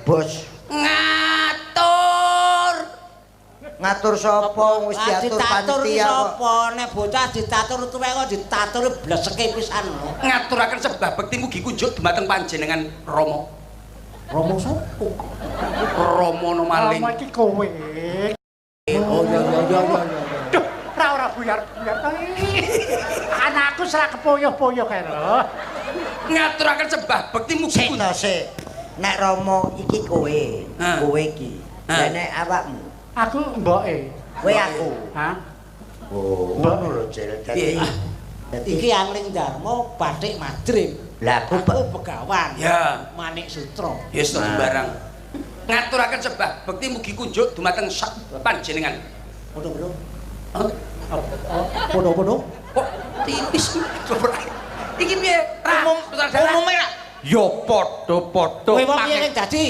Bos. Ngatur. Ngatur sapa wis Ah, diatur ditatur ki panitia kok. sapa? Nek bocah ditatur tuwek kok ditatur bleseke pisan lho. Ngaturaken sembah bekti mugi kunjuk dumateng panjenengan Rama. Rama sapa? Rama no maling. Rama iki kowe. Oh iya iya iya iya. Duh, ra ora buyar-buyar. Anakku serak kepoyoh-poyoh kae lho. Ngaturaken sembah bekti mugi Sik kunjuk. to sik. Nek Rama iki kowe, Ha. kowe iki. Ha. Lah nek awakmu, Aku mboke. kowe aku. Hah? Oh, ngono lho, Cil. Dadi Piye? dadi Iki Angling Darma batik Madrim. Lah aku Aku begawan. Ya. Manik Sutra. Ya wis sembarang. Ngaturaken sembah bekti mugi kunjuk dumateng sak panjenengan. Padha-padha. Hah? Padha-padha. Kok tipis iki piye? Umum Sutradara. umume ra ya padha-padha. Kowe wong piye ning dadi?